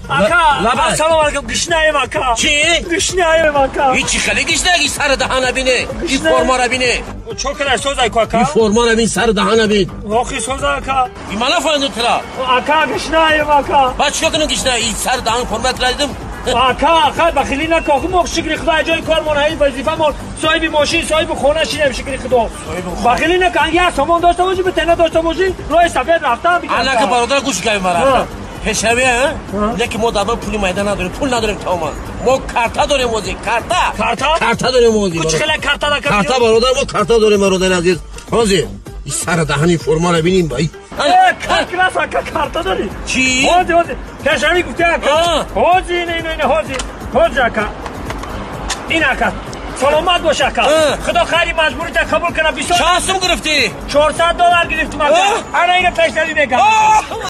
Ака, ассалому алайкум, гушнаем, ака. Чӣ? Гушнаем, ака. И чӣ хеле гушнагӣ? Сари даҳана бине, и формара бине. Чо кара созай ку, ака? И формара бин, сари даҳана бин. Охи соза, ака. И ман нафаҳмидам тура. Ака, гушнаем, ака. Баъд чикор кунам гушна? И сари даҳан формара тура дидам. Ака, хай бахилӣ нака, охи мо шукри худо ҷои кормон, ҳай вазифамон, соҳиби мошин, соҳиби хона шинем, шукри худо. Бахилӣ нака, анги як сомон дошта бошӣ, битена дошта бошӣ, роҳи сафед рафтан бигир. Анака бародар, гӯш кай мара. Пешравӣ, лекин мо дар пули майда надорем, пул надорем тамоман. Мо карта дорем ози, карта. Карта? Карта дорем ози. Чӣ хеле карта да? Карта, бародар, мо карта дорем, бародари азиз. Ҳозир и сари даҳани формара бинем бай. Как раз, ака, карта дорӣ. Чӣ? Ҳози, ҳози. Пешравӣ гуфти, ака. Ҳози, не, не, не, ҳози. Ҳози, ака. Ин, ака. Саломат бош, ака. Худо хайри маҷбурита қабул кунад бисёр. Чанд сум гирифтӣ? $400 гирифтим, ака. Ана ина пешравӣ мекардам.